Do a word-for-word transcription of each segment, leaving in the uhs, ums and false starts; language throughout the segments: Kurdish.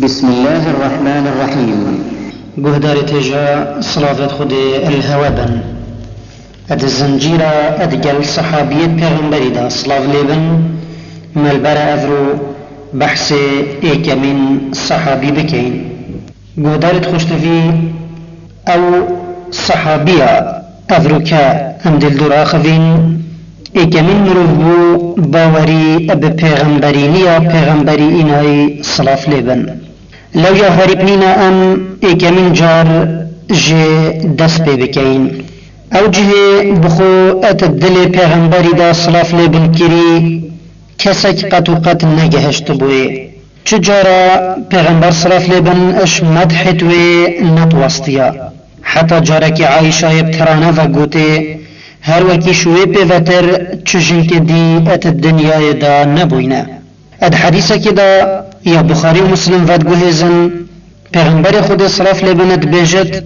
بسم الله الرحمن الرحيم. Guhdarê têja silavêt Xwedê li hewe bin. Ed zincîra ed gel sehabiyêt pêxemberî de silav lê bin, me li bere evro behsê êkemîn sehabî bikeyin. Guhdarêt xweştivî, ew sehabiya evroke em dê li dor axivîn, êkemîn mirov bû bawerî bi pêxemberîniya pêxemberî înayî silav lê bin. Lewya herîb nîne em êkemîn car jê dest pê bikeyin. Ew cihê bi xwe et dilê pêxemberî de silav lê bin kirî, kesek qet û qet negehiştibûyê. Çi cara pêxember silav lê bin ji medhêt wê nediwestiya. Heta carekê Ayşayê bi tirane ve gotê, her wekî ji wê pêvetir çi jinkê dî et dinyayê de nebûyne. Ed hedîsekê de ya Buxarî û Muslim vediguhêzin, Pêxemberê Xwedê silav lê bin dibêjit,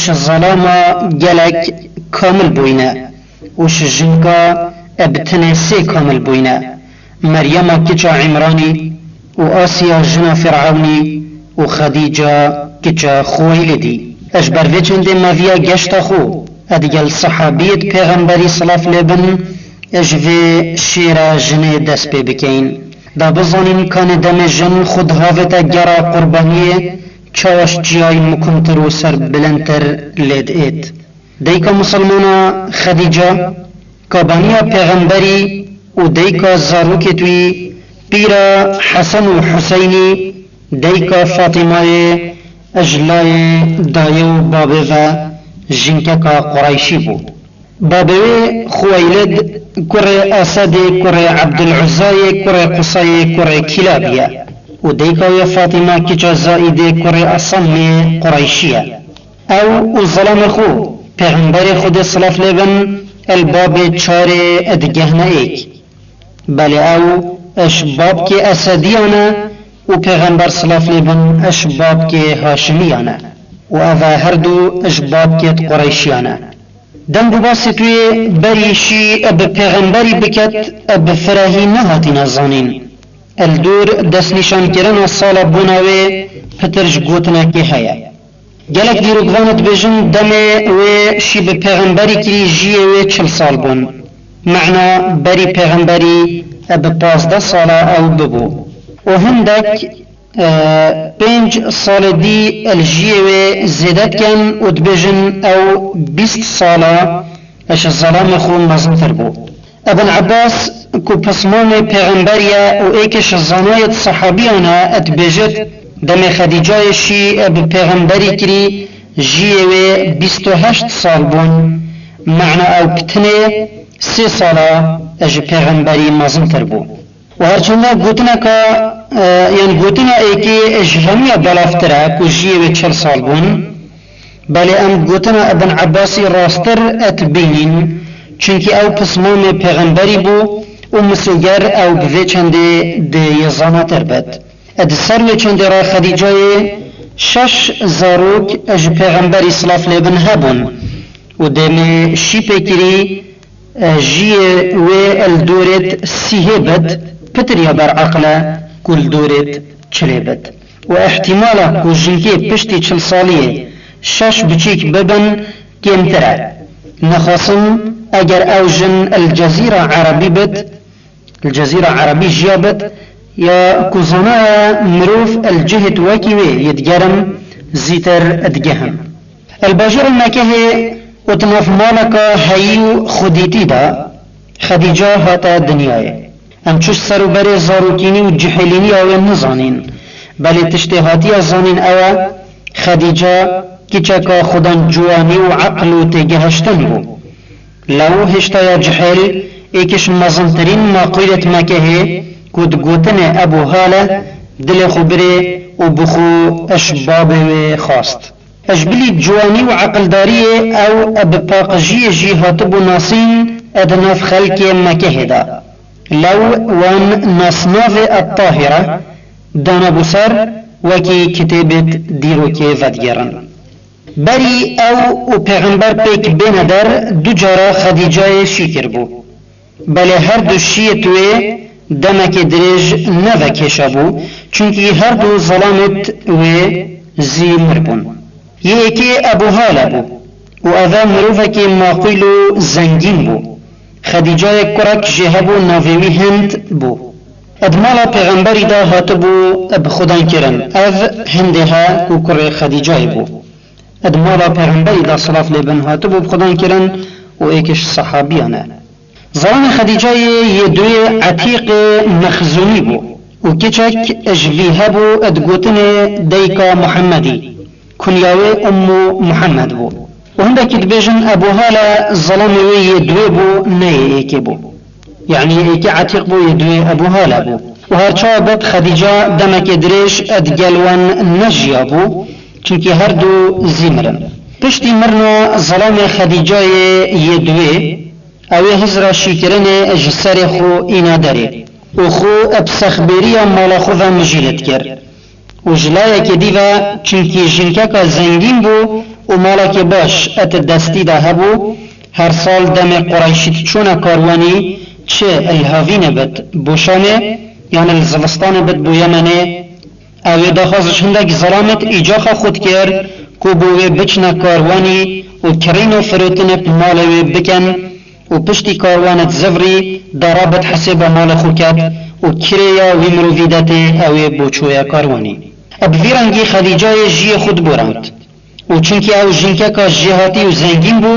ji zelama gelek kamil bûyne û ji jinka bi tenê sê kamil bûyne, Meryema kiça Îmranî û Asiya jina Firawnî û Xedîca kiça Xuweylidî. Ji ber vê çendê me viya geşta xwe digel sehabiyêt pêxemberî silav lê bin ji vê şêra jinê dest pê bikeyin. Da bizanîn kanê demê jin xwe dihavête gera qurbaniyê çawa ji çiyayî mikuntir û serbilindtir lê diêt. Dayika misilmana Xedîca, kabaniya pêxemberî û dayika zarokêt wî, pîra Hesen û Huseynî, dayika Fatîmayê, ji layê dayê û babê ve jinkeka Qureyşî bû. Babê wê Xuweylid kurê Esedê kurê Ebduluzayê kurê Qusayê kurê Kîlabî ye û dayika wê Fatîma kiça Zaîdê kurê Esamê Qureyşî ye. Ew û zelamê xwe, Pêxemberê Xwedê silav lê bin, el babê çarê digehne êk. Belê ew ji babkê Esediyan e û Pêxember silav lê bin ji babkê Haşimiyan e û ev e her du ji babkêt Qureyşiyan e. Deng û basê tu yê berî şî bi pêxemberî biket, bi firehî nehatîne zanîn. Li dor destnîşankirina sala bûna wê pitir ji gotinekê heye. Gelek dîrokvan dibêjin demê wê şî bi pêxemberî kirî jiyê wê çil sal bûn. Mehna berî pêxemberî bi pazdeh sala ew bibû. Û hindek, e, pênc salê dî li jiyê wê zêde dikin û dibêjin ew bîst sala ji zelamê xwe mezintir bû. Ibn Ebbas, ku pismamê pêxemberî ye û êk ji zanayêt sehabiyan e, dibêjit, demê Xedîcayê şî bi pêxemberî kirî, jiyê wê bîst û heşt sal bûn. Mehna ew bi tenê sê sala ji pêxemberî mezintir bû. Û herçenda gotineka, e, yan gotina êkê ji hemiya belavtir e ku jiyê wê çil sal bûn, belê em gotina Ibn Ebbasî rasttir dibînîn, çunkî ew pismamê pêxemberî bû û misoger ew bi vê çendê dê yê zanatir bit. Di ser wê çendê re Xedîcayê şeş zarok ji pêxemberî silav lê bin hebûn û demê şî pê kirî, e, jiyê wê li dorêt sîhê bit, pitir ya ber eqil e ku li dorêt çilê bit. Û ihtimala ku jinkê piştî çil saliyê şeş biçîk bibin kêmtir e. Nexasim eger ew jin li Cezîra Erebî bit, li Cezîra Erebî jiya bit, ya ku zanaye mirov li cihêt wekî wê yê digerim zîtir digehin. Li bajêra Mekehê û di nav maleka heyî û xwedîtî de Xedîca hate dinyayê. Em çi ji ser û berê zarokînî û cihêlîniya wê nizanîn. Belê tiştê hatiye zanîn ew e, Xedîca kiçeka xudan ciwanî û eqil û têgehiştin bû. Lew hêştaya cihêl, êk ji mezintirîn maqûlêt Mekehê ku digotinê Ebû Hale, dilê xwe birê û bi xwe ji babê wê xwest. Ji bilî ciwanî û eqildariyê ew bi paqijiyê jî hatibû nasîn di nav xelkê Mekehê de. Lew wan nasnavê Ettahîre danabû ser, wekî kitêbêt dîrokê vedigêrin. Berî ew û pêxember pêk bêne der, du cara Xedîcayê şî kiribû. Belê her du şiyêt wê demekê dirêj ne vekêşabû, Çunkî her du zelamêt wê zî mir bûn. Yê êkê Ebû Hale bû û ev e mirovekî maqûl û zengîn bû. Xedîcayê kurek jê hebû, navê wî Hind bû. Di mala Pêxemberî de hatibû bi xwedan kirin. Ev Hindê he ku kurê Xedîcayê bû. Di mala Pêxemberî de, silav lê bin, hatibû bi xwedan kirin û êk ji sehabiyan e. Zelamê Xedîcayê yê duyê Etîqê Mexzûmî bû û kiçek ji vî hebû, digotinê dayika Muhemmedî, kunya wê Ummu Muhemmed bû. Û hindekî dibêjin Ebû Hale zelamê wê yê duyê bû, ne yê êkê bû. Yanî yê êkê Etîq bû, yê duyê Ebû Hale bû. Û her çawa bet Xedîca demekê dirêj digel wan nejiyabû, çunkî her du zî mirin. Piştî mirina zelamê Xedîcayê yê duyê, ew ê hizra şîkirinê ji serê xwe îna derê û xwe bi sexbêriya mala xwe ve mijîl dikir. Û ji layekê dî ve, çunkî jinkeka zengîn bû û malekê baş di destî de hebû, her sal demê Qureyşît çûne karwanî, çi li havînê bit bo Şamê, yan li zivistanê bit bo Yemenê, ew ê daxwaz ji hindek zelamêt îcaxa xwe dikir ku bo wê biçine karwanî û kirîn û firotinê bi malê wê bikin û piştî karwanêt zivrî de rabit hesêba malê xwe ket û kirêya wî mirovî detê, ew ê bo çûye karwanî. Bi vî rengî Xedîcayê jiyê xwe diborand. Û çunkî ew jinkeka jêhatî û zengîn bû,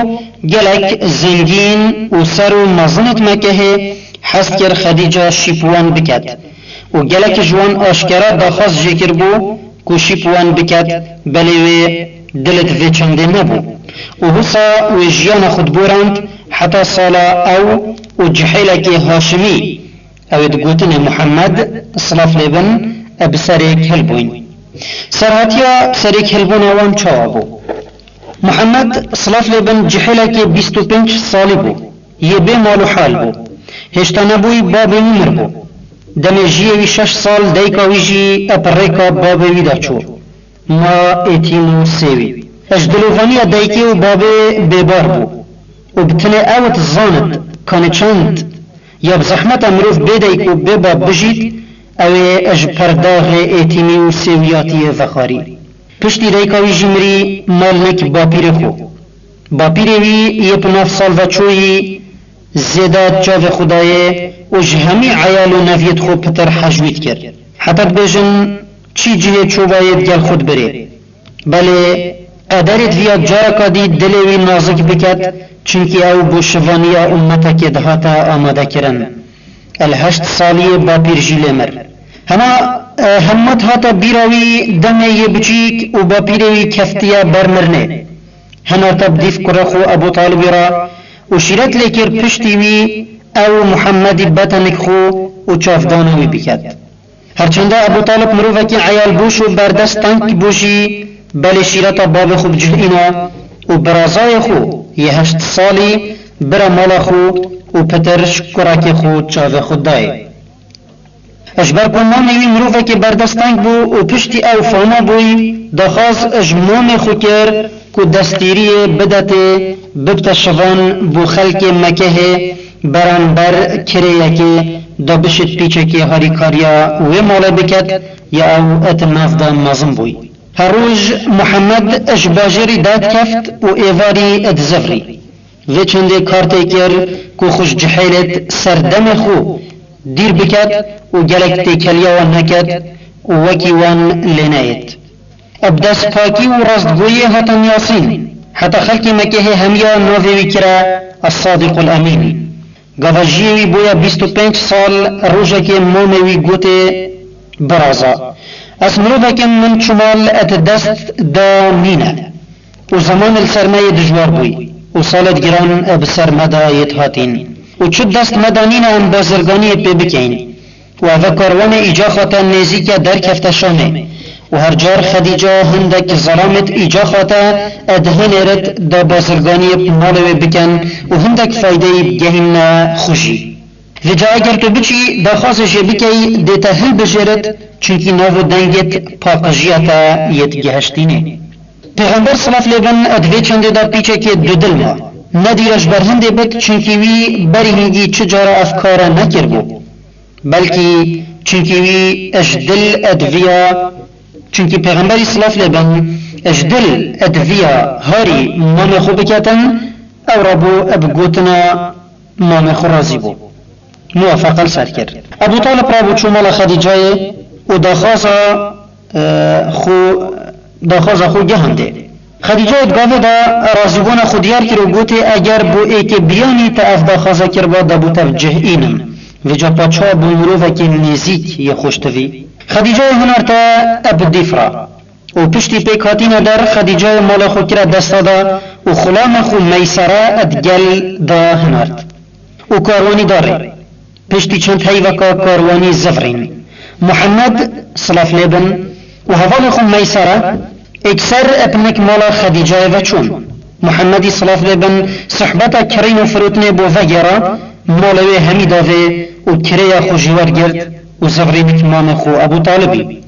gelek zengîn û ser û mezinêt Mekehê hez kir Xedîca şîp wan biket. Û gelek ji wan aşkera daxwaz jê kiribû ku şîp wan biket, belê wê dil di vê çendê nebû. Û wisa wê jiyana xwe diborand heta sala ew û Cihêlekê Haşimî, ew ê digotinê Muhammed, silav lê bin, bi serê kil bûyn. Serhatiya serê kilbûna wan çawa bû? Muhammed, silav lê bin, Cihêlekê bîst û pênc salî bû. Yê bê mal û hal bû. Hêşta nebûyî babê wî mir bû. Demê jiyê wî şeş sal, dayika wî jî bi rêka babê wî de çû. Ma êtîm û sêwî. Ji dilovaniya dayikê û babê bêbar bû. Û bi tinê ew dizanit, kanê çend ya bi zehmet e mirov bê dayik û bê bab bijît, ew ê ji perdaxê êtîmî û sêwiyatiyê vexwarî. Piştî dayika wî jî mirî, mal nek bapîrê xwe. Bapîrê wî yê bi nav sal ve çoyî, zêde çavê xwe dayê û ji hemî eyal û neviyêt xwe pitir hej wî dikir. Heta dibêjin, çî cihê çovayê digel xwe dibirê. Belê, qederê diviya careka dî dilê wî nazik biket, çunkî ew bo şivaniya ummetekê dihate amadekirin. El heşt saliyê bapîr jî lê mir. Hema, e, hemmet hate bîra wî demê yê biçîk û bapîrê wî keftiye ber mirinê. Hema te bi dîv kurê xwe Ebû Talibî re û şîret lê kir piştî wî ew û Muhemmedî bete nik xwe û çavdana wî biket. Her çende Ebû Talib mirovekî eyalboş û berdest teng bû jî, belê şîreta bavê xwe bi cih îna û birazayê xwe yê heşt salî bira mala xwe û pitir ji kurekê xwe çavê xwe dayê. Ji ber ku mamê wî mirovekî berdest teng bû û piştî ew fama bûyî, daxwaz ji mamê xwe kir ku destgîriyê bidetê, bibte şivan bo xelkê Mekehê, beramber kirêyekê da bişit pîçekê harîkariya wê malê biket, ya ew di nav de mezin bûyî. Her roj Muhammed ji bajêrî derdikeft û êvarî dizivirî. Vê çendê kar tê kir ku xwe ji Cihêlêt ser demê xwe dîr biket û gelek têkeliya wan neket û wekî wan lê neyêt. Bi destpakî û rastgoyiyê hate nasîn. Heta xelkê Mekehê hemiya navê wî kire Es-Sadiqul Emîn. Gava jiyê wî bûye bîst û pênc sal, rojekê mamê wî gotê, Biraza, ez mirovek im, min çûmal di dest de nîne û zeman li ser me yê dijwar bûyî û salêt giran bi ser me de yêt hatîn û çi dest me de nîne em bazirganiyê pê bikeyn. Û eve karwanê îcaxa te nêzîke derkefte Şamê û her car Xedîca hindek zelamêt îcaxa te di hinêrit da bazirganiyê bi malê wê bikin û hindek faydeyî bigehînne xwe jî. Vêca eger tu biçî daxwazê jê bikey, dê te hilbijêrit, çunkî nav û dengêt paqijiya te yêt gihiştînê. Pêxember silav lê bin di vê çendê de pîçekê dudil ma. Ne dîre ji ber hindê bit, çunkî wî berî hingî çi cara ev kare nekiribû. Belkî çunkî wî ji dil ed viya, çunkî Pêxemberî silav lê bin ji dil ed viya harî mamê xwe biketin, ew rabû bi gotina mamê xwe razî bû. Muwafeqe li ser kir. Ebû Talib rabû çû mala Xedîcayê û daxwaza, e, xwe, daxwaza xwe gihandê. Xedîcayê di gavê de razîbûna xwe diyar kir û gotê, eger bo êkê biyanî te ev daxwaza kiriba, debû te bi cih înim. Vêca paşa bo mirovekê nêzîk yê xweş tivî. Xedîcayê hinarte bi dîf re. Û piştî pêk hatîna der, Xedîcayê mala xwe kire desta de û xulamê xwe Meysere di gel de hinart. Û karwanî da rê. Piştî çend heyveka karwanî zivirîn. Muhammed, silav lê bin, û hevalê xwe Meysere êkser bi nik mala Xedîcayê ve çûn. Muhammedî, silav lê bin, suhbeta kirîn û firotinê bo vegêra, malê wê hemî davê û kirêya xwe jî wergirt û zivirî nik mamê xwe Ebû Talibî.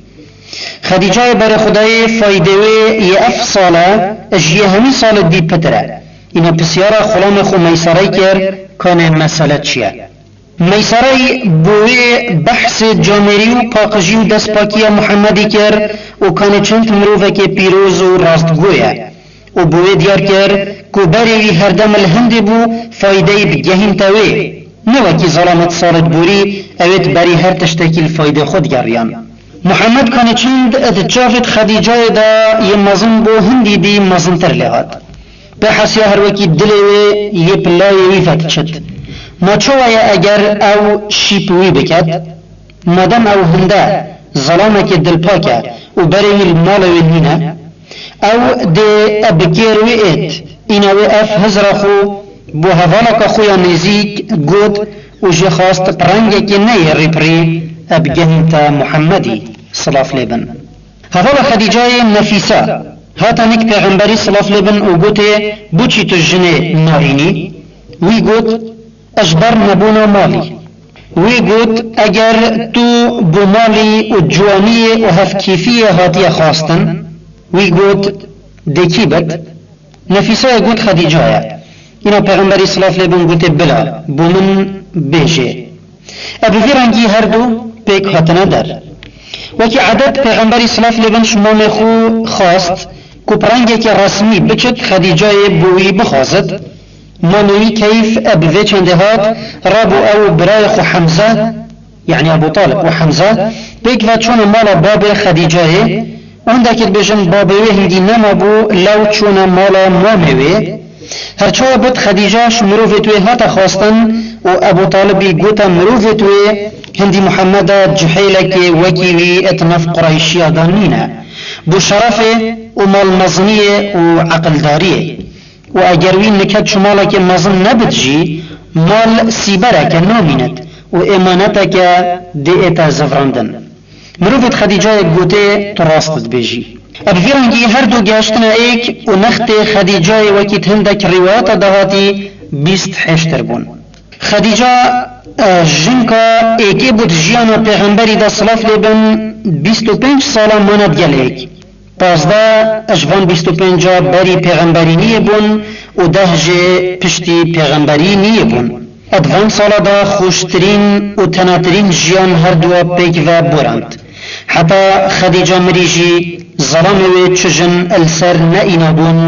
Xedîcayê berê xwe dayê faydê wê yê ev sale ji yê hemî salê dî pitir e. Îna pisyara xulamê xwe Meyserey kir, kanê mesele çi ye? Meyserey bo wê behsê camêrî û paqijî û destpakiya Muhammedî kir û kanê çend mirovekê pîroz û rastgo ye. Û bo wê diyar kir ku berê wî herdem li hindê bû, faydeyî bi gehînte wê. Ne wekî zalamet salê di borî, ew ê di berî her tiştekî li faydê xwe digeriyan. Muhammed kanê çend di çavê di Xedîcayê de yê mezin bû, hindî dî mezintir lê hat. Pê hesiya her wekî dilê wê yê pilayê wî ve diçit. Ma çawa ye eger ew şîp wî biket? Madem ew hinde zelamekê dilpak e û berê wî li malê wê nîne, ew dê bi kêr wê êt. Îna wê ev hizra xwe bo hevaleka xwe ya nêzîk got û jê xwest bi rengekê ne yê rîpirî bi gehînte Muhammedî, silav lê bin. Hevala Xedîcayê Nefîse hate nik Pêxemberî, silav lê bin, û gotê, boçî tu jinê nahînî? Wî got, ji ber nebûna malî. Wî got, eger tu bo malî û ciwaniyê û hevkêfiyê hatiye xwestin, wî got, dê kî bit? Nefîsayê got, Xedîca ye. Îna Pêxemberî, silav lê bin, gotê, bila, bo min bêjê. E bi vî rengî her du pêk hatine der. Wekî edet Pêxemberî, silav lê bin, ji mamê xwe xwest ku bi rengekî resmî biçit Xedîcayê bo wî bixwazit. Mamê wî keyf e bi vê çendê hat, rabû ew û birayê xwe Hemze, yanî Ebû Talib û Hemze, pêk ve çûne mala babê Xedîcayê. Wendekî dibêjin babê wê hindî nemabû, lew çûne mala mamê wê. Her çawa bit Xedîca ji mirovê wê hate xwestin û Ebû Talibî gote mirovê wê hindî Muhammeda cihêlekê wekî wî di nav Qureyşiya de nîne. Bo şerefê û malmeziniyê û eqildariyê. Û eger wî niket ji malekê mezin nebit jî, mal sîbereke namînit û êmaneteke dê ête zivrandin. Mirovê di Xedîcayê gotê, tu rast dibêjî. E bi vî rengî her du gehiştine êk û nextê Xedîcayê wekî di hindek rîwayeta dahatî bîst hêştir bûn. Xedîca, e, jinka êkê bû di jiyana Pêxemberî de, silav lê bin, bîst û pênc sala mane digel êk. Pazdeh ji van bîst û pênca berî pêxemberî niyê bûn û deh jê piştî pêxemberî niyê bûn. Di van sala de xweştirîn û tenatirîn jiyan her dua pêk ve borand. Heta Xedîca mirî jî zelamê wê çi jin li ser neîna bûn.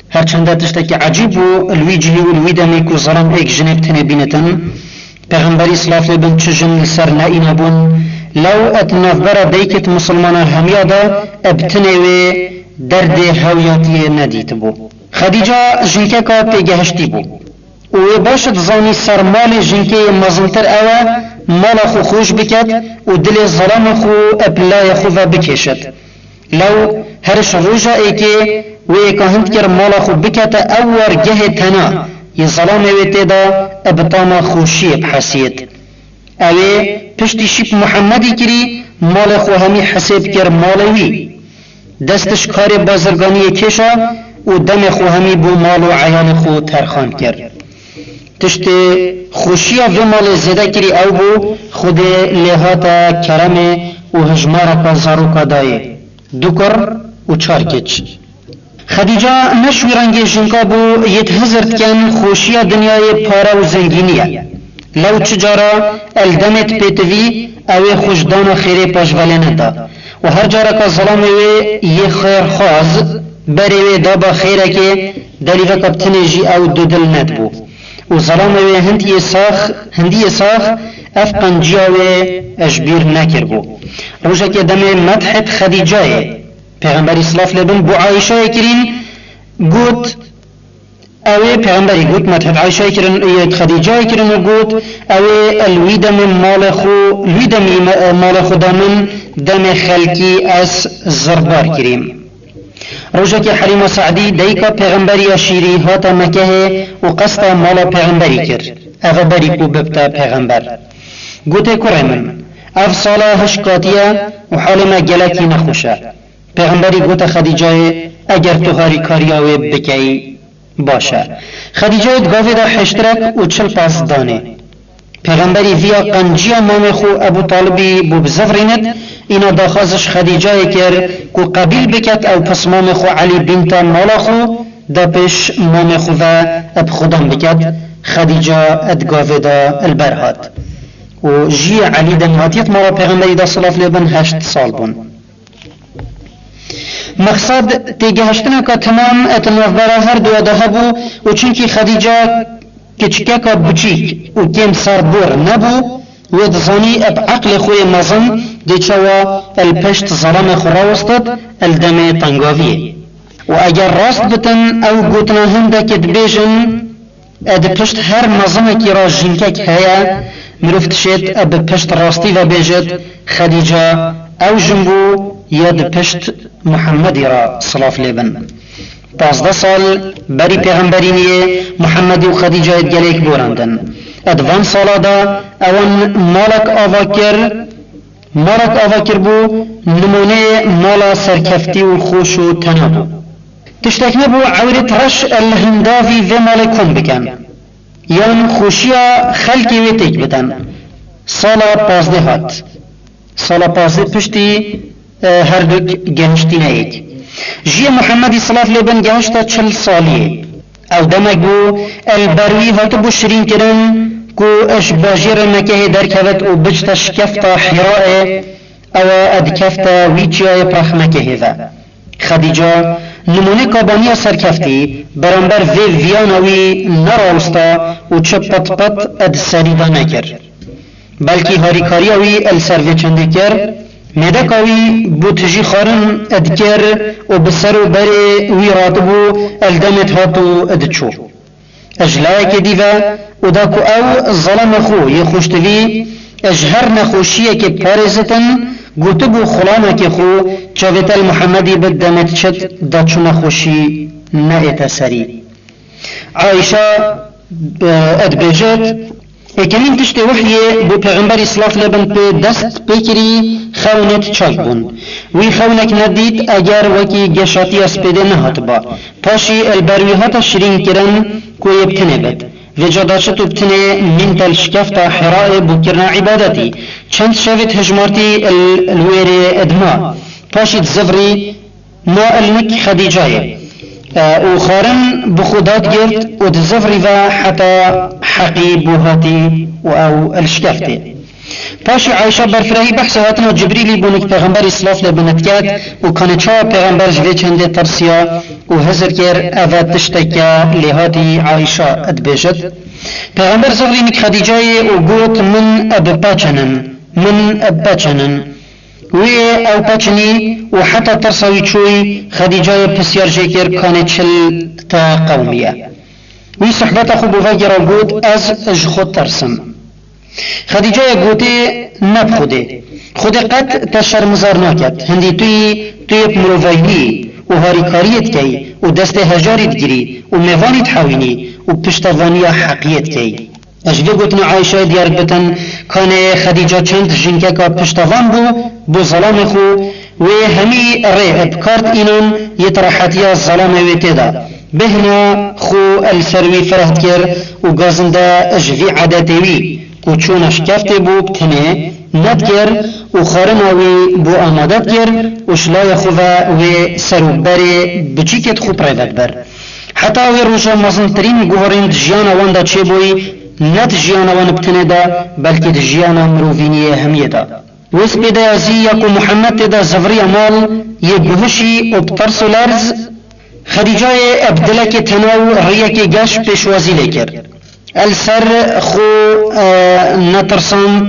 Her çende tiştekî ecîb bû li wî cihî û li wî demê ku zelam êk jinê bi tenê bînitin. Pêxemberî, silav lê bin, çi jin li ser neîna bûn, lew di navbera dayikê di misilmana hemiya de bi tinê wê derdê hewiyatiyê nedîtibû. Xedîca jinkeka têgehiştî bû û wê baş dizanî ser malê jinkê yê mezintir ew e, mala xwe xweş biket û dilê zelamê xwe bi layê xwe ve bikêşit. Lew her ji roja êkê wê êka hind kir mala xwe bikete ew wargehê tena yê zelamê wê tê de, e bi tama xweşiyê bihesiyêt. Ew ê piştî şîp Muhemmedî kirî, malê xwe hemî hesêb kir malê wî. Dest ji karê bazirganiyê kêşa û demê xwe hemî bo mal û eyalê xwe terxan kir. Tiştê xweşiya vê malê zêde kirî ew bû, Xwedê lê hate keremê û hijmareka zaroka dayê. Du kur û çar keç. Xedîca ne ji wî rengê jinka bû, yê di hizir dikin xweşiya dinyayê pare û zengînî ye. Lew çi cara el demê dipêtivî, ew ê xwe ji dana xêrê paşvelêne da. Û her careka zelamê wê yê xêrxwaz berê wê daba xêrekê, delîveka bi tinê jî ew dudil nedibû. Û zelamê wê hindiyê sax, hindiyê sax ev qenciya wê ji bîr nekiribû. Rojekê demê medhê Xedîcayê, Pêxemberî silav lê bin, bo Ayşayê kirîn, got, Ew ê Pêxemberî got, medhê Ayşayê kirin, yê Xedîcayê kirin û got, Ew ê el wî demê malê xwe, li wî demî me-, malê xwe da min, demê xelkî ez zirbar kirîm. Rojekê Helîma Se'dî, dayika Pêxemberiya şîrî, hate Mekehê û qesta mala Pêxemberî kir, eve berî ku bibte Pêxember. Gotê, Kurê min, ev sala hişk hatiye û halê me gelekî nexweş e. Pêxemberî gote Xedîcayê, Eger tu harîkariya wê bikey, baş e. Xedîcayê di gavê de hêştirek û çil pez danê. Pêxemberî viya qenciya mamê xwe Ebû Talibî bo bizivirînit, îna daxwaz ji Xedîcayê kir ku qebîl biket ew pismamê xwe Elî bînte mala xwe, da pêş mamê xwe ve bi xudan biket. Xedîca di gavê de li ber hat û jiyê Elî de hatiye mala Pêxemberî de silav lê bin heşt sal bûn. Mexsed têgehiştineka temam di navbera her duwa de hebû û çunkî Xedîca kiçikeka biçîk û kêm serbor nebû, wê dizanî bi eqlê xwe yê mezin dê çawa li pişt zelamê xwe rawestit li demê tengaviyê. Û eger rast bitin ew gotina hindekê dibêjin, E, di pişt her mezinekî re jinkek heye, mirov dişêt, e, bi pişt rastî ve bêjit, Xedîca, ew jin bû ya di pişt Muhemmedî re, silav lê bin. Pazdeh sal berî pêxemberîniyê Muhemmedî û Xedîcayê gelek borandin. E, di van sala de ewan malek ava kir, Malek ava kiribû, nimûneyê mala serkeftî û xweş û tena bû. Tiştek nebû ewrêt reş li hindavî vê malê kom bikin, yan xweşiya xelkê wê têk bidin. Sala pazdeh hat. Sala pazdeh piştî, e, herduk gehiştîne yek. Jiyê Muhemmedî silav lê bin gehişte çil saliyê. Ew demek bû, el ber wî hatibû şirînkirin ku ji bajêrê Mekehê derkevit û biçte şikefta Hîraê, ewa dikefte wî çiyayê pir Mekehê ve. Xedîca, nimûnê kabaniya serkeftî, beramber vê viyana wî nerawista û çi pit pit di serî de nekir. Belkî harîkariya wî li ser vê çendê kir, mêdeka wî bo tijî xwarin dikir û bi ser û berê wî ratibû, li demê dihat û diçû. Ji layekê dî ve, û da ku ew zelamê xwe yê xweştivî ji her nexweşiyekê parêzitin, gotibû xulamekê xwe, çavê te li Muhemmedî bi demê diçit, da çi nexweşî neête serî. Ayşe, e, dibêjit, Yekemîn tiştê wehyê bo Pêxemberî silav lê bin pê dest pê kirî, xewnêt çak bûn. Wî xewnek nedît eger wekî geşatiya spêdê nehatiba. Paşî li ber wî hate şirîn kirin ku yê bi tinê bit. Vêca da çit û bi tinê mînte li şikefta Hîraê bo kirina îbadetî. Çend şevêt hejmartî li, li wêrê dima. Paşî dizivirî, Ma el nik Xedîcayê, e, û xwarin bi xwe dad girt û dizivirî ve heta heqî bo hatî û ew el şikeftê. Paşî Ayşe berfirehî behsa hatina Cibrîlî bo nik Pêxemberî silav lê bin diket û kanê çawa Pêxember ji vê çendê tirsiya û hizir kir, eve tişteke lêhatî Ayşe dibêjit. Pêxember zivirî nik Xedîcayê û got, Min e bi peçenin, min e bi peçenin. Wê ew peçinî û heta tirsa wî çûy, Xedîcayê pisyar jê kir, Kanê çil te qewimiye? Wî sohbeta xwe bo vegera got, Ez ji xwe tirsim. Xedîcayê gotê, Ne bi Xwedê. Xwedê qet te şermizar naket. Hindî tu yî, tu yê bi mirovahiyê û harîkariyê dikey û destê hejarî digirî û mêvanî dihewînî û piştevaniya heqiyê dikey. Ez ji vê gotina Ayşeyê diyar bitin, kanê Xedîca çend jinkeka piştevan bû, bo zelamê xwe, wê hemî rê bi kar tînan yê ti rehetiya zelamê wê tê de. Bêhna xwe li ser wî fireh dikir û gazinde ji vî edetê wî, ku çûna şikeftê bû bi tinê, nedikir û xwarina wî bo amade dikir û ji layê xwe ve wê ser û berê biçîkêt xwe bi rê ve dibir. Heta wê roja mezintirîn guherîn di jiyana wan de çêbûyî, Ne di jiyana wan bi tenê de, belkî di jiyana mirovîniyê hemiyê de. Wê spêdeya zî ya ku Muhammed tê de zivriya mal, yê guhişî û bi tirs û lerz Xedîcayê bi dilekê tenaw riyekê geş pêşwazî lê kir. El ser xwe, e, netirsand,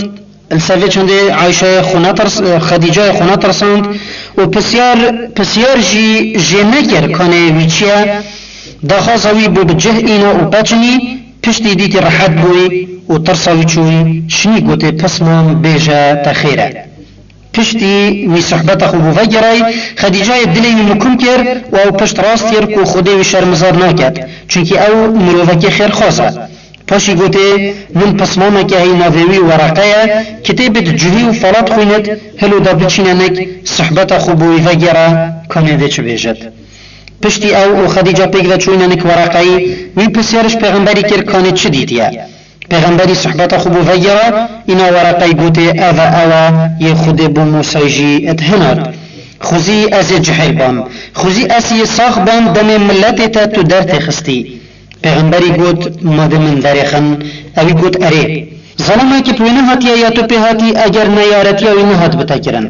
Li ser vê çendê Ayşeyê xwe netirs-, Xedîceyê xwe netirsand û pisyar, pisyar jî jê nekir kanê wî çi ye. Daxwaza wî bû bi cih îna û peçinî, piştî dîtî rehet bûyî û tirsa wî çûyî, şinî gotê, Pismam, bêje te xêr e. Piştî wî sohbeta xwe bû vegirayî, Xedîceyê dilê wî mikum kir û ew pişt rast kir ku Xwedê wî şermizar naket, çunkî ew mirovekê xêrxwaz e. Paşî gotê, Min pismameke heyî navê wî Wereqe ye, kitêbê di cihî û felat xwînit, hilo da biçîne nik, sohbeta xwe bo wî vegêre, kanê vê çi bêjit. Piştî ew û Xedîca pêk ve çûyne nik Wereqeyî, wî pisyar ji pêxemberî kir kanê çi dîtiye. Pêxemberî sohbeta xwe bo vegêre, îna Wereqeyî gotê, Ev e ew e, yê Xwedê bo Mûsayî jî di hinat. Xwezî ez ê cihêl bam. Xwezî ez yê sax bam demê miletê te tu dertêxistî. Pêxemberî got, Ma dê min derêxin. Ewî got, Erê. Zelamekî bi wê nehatiye ya tu pê hatî, eger neyaretiya wî nehat bite kirin.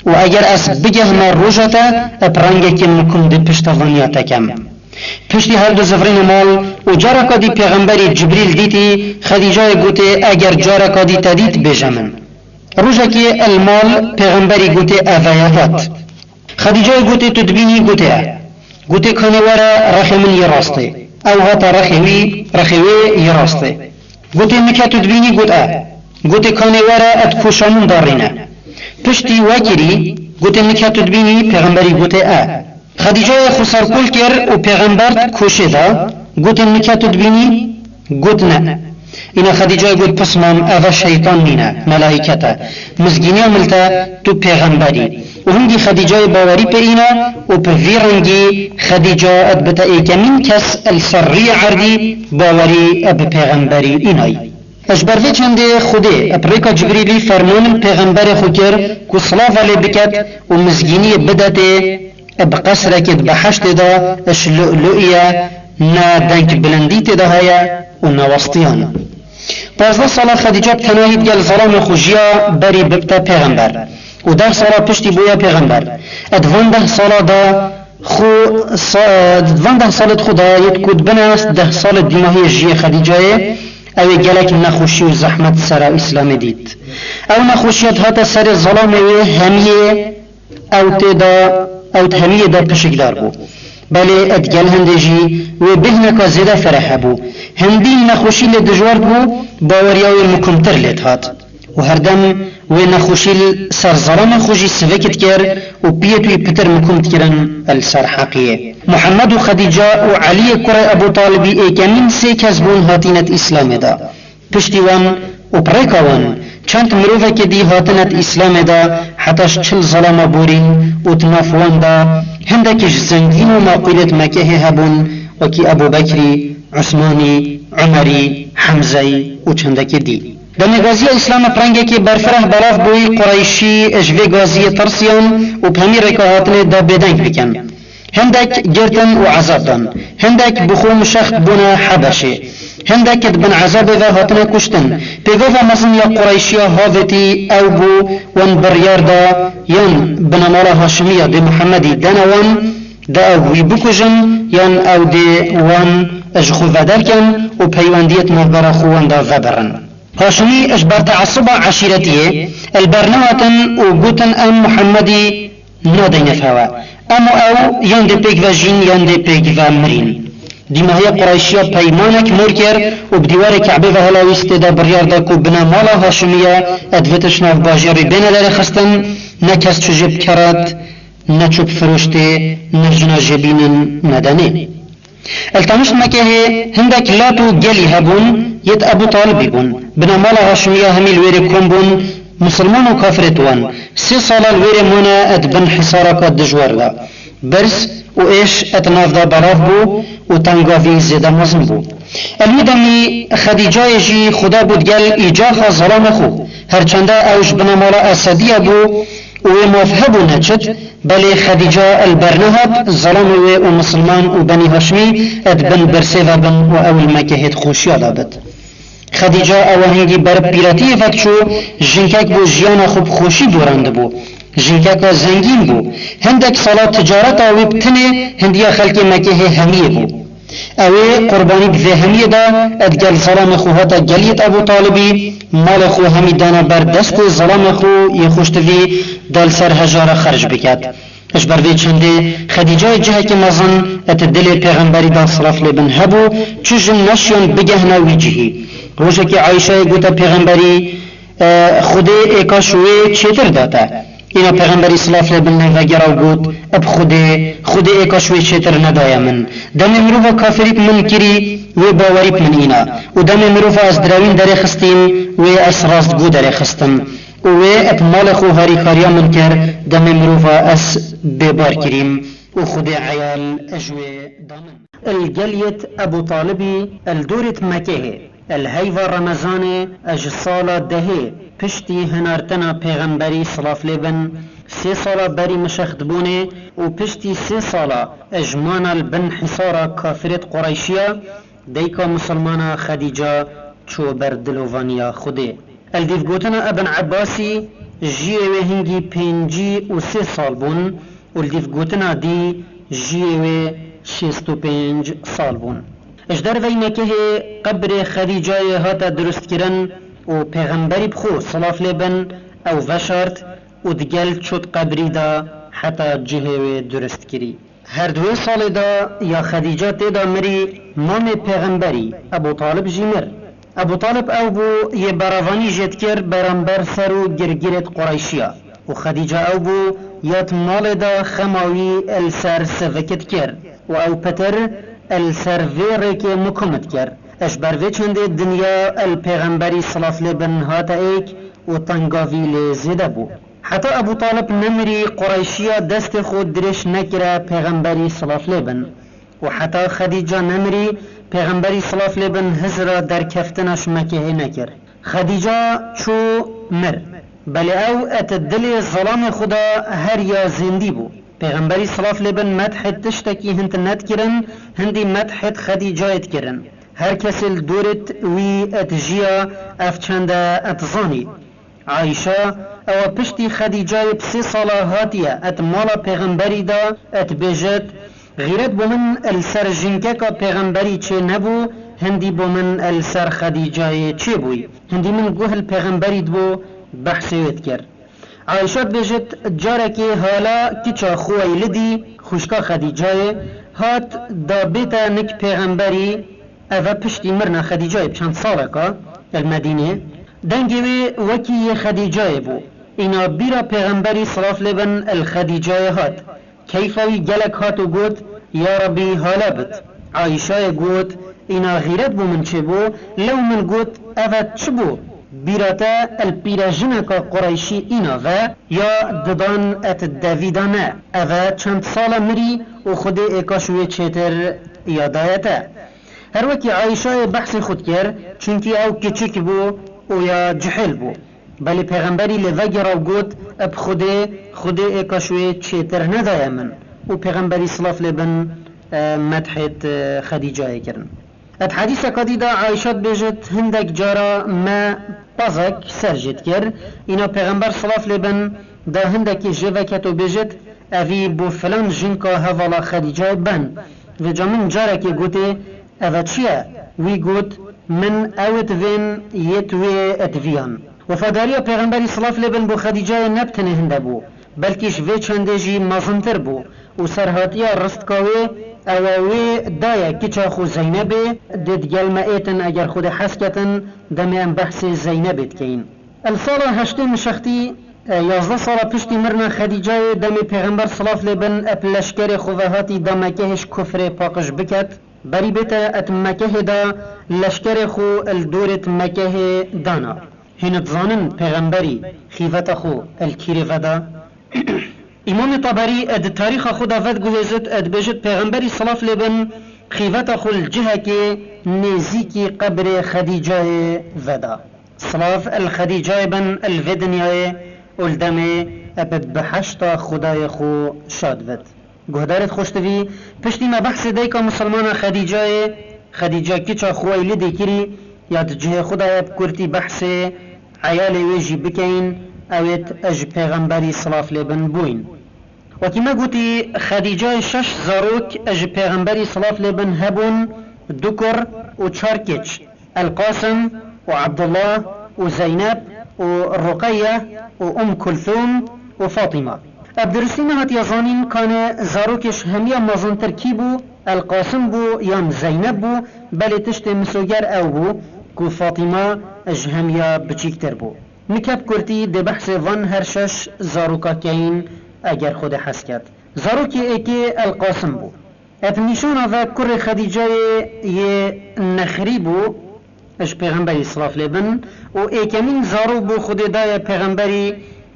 Û eger ez bigehime roja te, bi rengekî mikum dê piştevaniya te kem. Piştî her du zivrîne mal û careka dî pêxemberî Cibrîl dîtî, Xedîcayê gotê, Eger careka dî te dît, bêje min. Rojekê el mal pêxemberî gotê, Eve ye hat. Xedîcayê gotê, Tu dibînî? Gotê, E. Gotê, Kanê were rexê min yê rastê. Ew hate rexê wî, rexê wê yê rastê. Gotê, Nika tu dibînî? Got, E. Gotê, Kanê were, di koşa min darîne. Piştî wekirî, gotê, Nika tu dibînî? Pêxemberî gotê, E. Xedîcayê xwe serkol kir û pêxember di koşê de, gotê, Nika tu dibînî? Got, Ne. Îna Xedîcayê got, Pismam, eve şeytan nîne, melaîket e. Mizgîniya min li te, tu pêxember î. Û hingî Xedîcayê bawerî pê îna û bi vî rengî Xedîca dibite êkemîn kes li ser rûyê erdî bawerî bi pêxemberî înayî. Ji ber vê çendê Xwedê bi rêka Cibrîlî ferman li pêxemberê xwe kir ku silava lê biket û mizgîniyê bidetê, bi qesrekê di behiştê de ji lu'lu'î ye, ne dengbilindî tê de heye û ne westiyan. Pazdeh sala Xedîca bi tenahî digel zelamê xwe jiya berî bibte pêxember û deh sala piştî bûye pêxember. Di van deh sala de xwe sa-, di van deh salê di xwe de yêt ku di bin deh salê dîmahiyê jiyê Xedîcayê, ew ê gelek nexweşî û zehmet sera Îslamê dît. Ew nexweşiya dihate serê zelamê wê hemiyê ew tê de, ew di hemiyê de pişikdar bû. Belê, di gel hindê jî wê bêhneka zêde fereh hebû. Hindî nexweşî lê dijwar dibû, baweriya wê mikumtir lê dihat. Û herdem wê nexweşî li ser zelamê xwe jî sivik dikir û piyêt wî pitir mikum dikirin li ser heqiyê. Muhammed û Xedîca û Eliyê kurê Ebû Talibî êkemîn sê kes bûn hatîne di Îslamê de. Piştî wan û bi rêka wan çend mirovekê dî hatine di Îslamê de, heta ji çil zelama borîn û di nav wan de hindekî ji zengîn û maqûlê di Mekehê hebûn, wekî Ebû Bekrî, Usmanî, Umerî, Hemzeyî û çendekî dî. Demê gaziya Îslamê bi rengekî berfireh belav bûyî, Qureyşî ji vê gaziyê tirsiyan û bi hemî rêka hatinê da bêdeng bikin. Hindek girtin û ezab dan, hindek bi xwe mişext bûne Hebeşê, hindek di bin ezabê ve hatine kuştin. Pêgava mezin ya Qureyşiya havêtî ew bû, wan biryar da yan binemala Haşimiya dê Muhemmedî dene wan, da ew wî bikujin, yan ew dê wan ji xwe veder kin û peywendiyê di navbera xwe wan de vebirin. Haşimî ji ber teasuba eşîretiyê li ber nehatin û gotin, Em Muhemmedî nadeyne fewe. Em û ew yan dê pêk ve jîn, yan dê pêk ve mirîn. Dîmahiya Qureyşiya peymanek mor kir û bi dîwarê Ke'bê ve hilawîst, tê de biryar da ku binemala Haşimiya divêt ji nav bajêrî bêne derêxistin, ne kes çû jê bi kerat, ne çû bi firoştê, ne jina jê bînin, ne denê. Îltiham ji Mekehê hindek lat û gelî hebûn, yêt Ebû Talibî bûn. Binemala Haşimiya hemî li wêrê kom bûn, misilman û kafirêt wan. Sê sala li wêrê mane di bin hisaraka dijwar de. Birz û êş di nav de belav bû û tengavî zêde mezin bû. Li wî demî Xedîcayê jî Xuda bû digel îcaxa zelamê xwe. Her çende ew ji binemala Esediye bû, û wê maf hebû neçit, belê Xedîca li ber nehat, zelamê wê û misilman û Benî Haşimî di bin birsê ve bin û ew li Mekehê di xweşiya de bit. Xedîca ewa hingî ber pîratiyê ve diçû, jinkek bû jiyana xwe bi xweşî dorandibû. Jinkeka zengîn bû. Hindek sala ticareta wê bi tinê hindiya xelkê Mekehê hemiyê bû. Ew ê qurbanî bi vê hemiyê da, digel zelamê xwe hate geliyê Ebû Talibî, malê xwe hemî dana ber destê zelamê xwe yê xweştivî de li ser hejara xerc biket. Ji ber vê çendê Xedîcayê cihekî mezin di dilê Pêxemberî de silav lê bin hebû, çi jin neşiyan bigehne wî cihî. Rojekê Ayşeyê gote Pêxemberî, e, Xwedê êka ji wê çêtir da te. Îna Pêxemberî silav lê bin lê vegera û got, Bi Xwedê, Xwedê êka ji wê çêtir nedaye min. Demê mirova kafirî bi min kirî, wê bawerî bi min îna. Û demê mirova ez direwîn derê xistîn, wê ez rastgo derê xistin. Û wê bi malê xwe harîkariya min kir, demê mirova ez bêbar kirîm û Xwedê eyal ji wê da min. Li geliyê Ebû Talibî, li dorê Mekehê, li heyva Remezanê, ji sala dehê piştî hinartina Pêxemberî silav lê bin, sê sala berî mişextbûnê û piştî sê sala ji mana li bin hisara kafirêt Qureyşiya, dayika misilmana Xedîca çû ber dilovaniya Xwedê. Li dîvgotina Ibn Ebbasî, jiyê wê hingî pêncî û sê sal bûn û li dîvgotina dî jiyê wê şêst û pênc sal bûn. Ji derveyî Mekehê qebrê Xedîcayê hate durustkirin û Pêxemberî bi xwe silav lê bin ew veşart û digel çû di qebrî de heta cihê wê durustkirî. Her di wê salê de ya Xedîca tê de mirî, mamê Pêxemberî, Ebû Talib jî mir. Ebû Talib ew bû yê beravanî jê dikir beramber ser û girgirêt Qureyşiya û Xedîca ew bû ya di malê de xema wî li ser sivik dikir û ew pitir li ser vê rêkê mukum dikir. Ji ber vê çendê dinya li Pêxemberî silav lê bin hate êk û tenga vî lê zêde bû. Heta Ebû Talib nemirî, Qureyşiya destê xwe dirêj nekire Pêxemberî silav lê bin. Û heta Xedîca nemirî, Pêxemberî silav lê bin hizra derkeftina ji Mekehê nekir. Xedîca çû mir. Belê ew et dilê zelamê xwe de her ya zêndî bû. Pêxemberî silav lê bin medhê tiştekî hind nedikirin, hindî medhê Xedîcayê dikirin. Her kesê li dorê wî et jiya, ev çende et zanî. Ayşe, ewa piştî Xedîcayê bi sê sala hatiye et mala Pêxemberî de et bêjit, Xîret bo min li ser jinkeka Pêxemberî çê nebû, hindî bo min li ser Xedîcayê çê bûy. Hindî min guh li Pêxemberî dibû, behsê wê dikir. Ayşe dibêjit, carekê hala kiça xwe Weylidî, xwişka Xedîcayê, hat da bête nik Pêxemberî, Eve piştî mirina Xedîcayê bi çend saleka li Medînê, dengê wê wekî yê Xedîcayê bû. Îna bîra Pêxemberî silav lê bin li Xedîcayê hat. Keyfa wî gelek hat û got, Ya Rebî, hala bit. Ayşayê got, Îna xîret bo min çêbû, lew min got, Eve çi bû? Bîra te li pîrejineka Qureyşî îna ve, ya didan et devî da me. Eve çend sala mirî û Xwedê êka ji wê çêtir ya daye te. Her wekî Ayşayê behsê xwe dikir, çunkî ew kiçik bû û ya cihêl bû. Belê Pêxemberî lê vegera û got, Bi Xwedê, Xwedê êka ji wê çêtir nedaye min. Û Pêxemberî silav lê bin, e, medhêt, e, Xedîcayê kirin. Et hedîseka dî de Ayşe dibêjit, Hindek cara me pazek ser jê dikir, îna Pêxember silav lê bin da hindekî jê veket û bêjit, Evî bo filan jinka hevala Xedîcayê ben. Vêca min carekê gotê, Eve çi ye? Wî got, Min ew divên yêt wê diviyan. Wefadariya Pêxemberî silav lê bin bo Xedîcayê ne bi tenê hinde bû, belkî ji vê çendê jî mezintir bû û serhatiya ristka wê ewa wê daye kiça xwe Zeynebê, dê digel me êtin eger Xwedê hez ketin, demê em behsê Zeynebê dikeyin. Li sala heştê mişextî, e, yazdeh sala piştî mirina Xedîcayê, demê Pêxember silav lê bin ep leşkerê xwe ve hatî da Mekehê ji kufrê paqij biket, berî bête et Mekehê de leşkerê xwe li dorêt Mekehê dana. Hîn dizanin Pêxemberî xîveta xwe li kîrê veda? Îmamê Teberî di tarîxa xwe de vediguhêzit, dibêjit, Pêxemberî silav lê bin xîveta xwe li cihekê nêzîkî qebrê Xedîcayê veda. Silav li Xedîcayê bin li vê dinyayê û li demê bi bihişta Xwedayê xwe şad bit. Guhdarêt xweştivî, piştî me behsê dayika misilmana Xedîcayê, Xedîca kiça Xuweylidê kirî, Ya di cihê xwe de ye bi kurtî behsê eyalê wê jî bikeyin, ew êt ji Pêxemberî silav lê bin bûyn. Wekî me gotî, Xedîcayê şeş zarok ji Pêxemberî silav lê bin hebûn, du kur û çar keç, El Qasim û Abdullah û Zeynep û Ruqeyye û Umm Kulthum û Fatima. Ev dirustî nehatiye zanîn, kanê zarokê ji hemiya mezintir kî bû, El Qasim bû yan Zeynep bû, belê tiştê misoger ew bû ku Fatima ji hemiya biçîktir bû. Nike bi kurtî dê behsê van her şeş zaroka keyin, eger Xwedê hez ket. Zarokê êkê El Qasim bû. Ev nîşana ve kurê Xedîcayê yê nexrî bû, ji Pêxemberî silav lê bin, û êkemîn zaro bû Xwedê daye Pêxemberî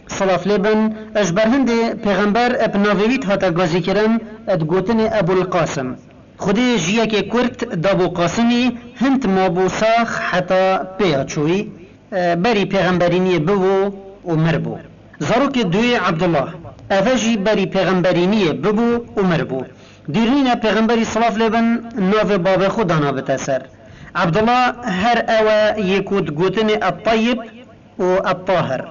silav lê bin, ji ber hindê Pêxember bi navê wî dihate gazîkirin, digotinê Ebul Qasim. Xwedê jiyekê kurt dabû Qasimî, hind mabû sax heta pêya çûyî, e, berî pêxemberîniyê bibû û mir bû. Zarokê duyê Abdullah, eve jî berî pêxemberîniyê bibû û mir bû. Dîr nîne Pêxemberî silav lê bin navê bavê xwe dana bite ser. Abdullah her ew e yê ku digotinê Etteyib û Ettahir.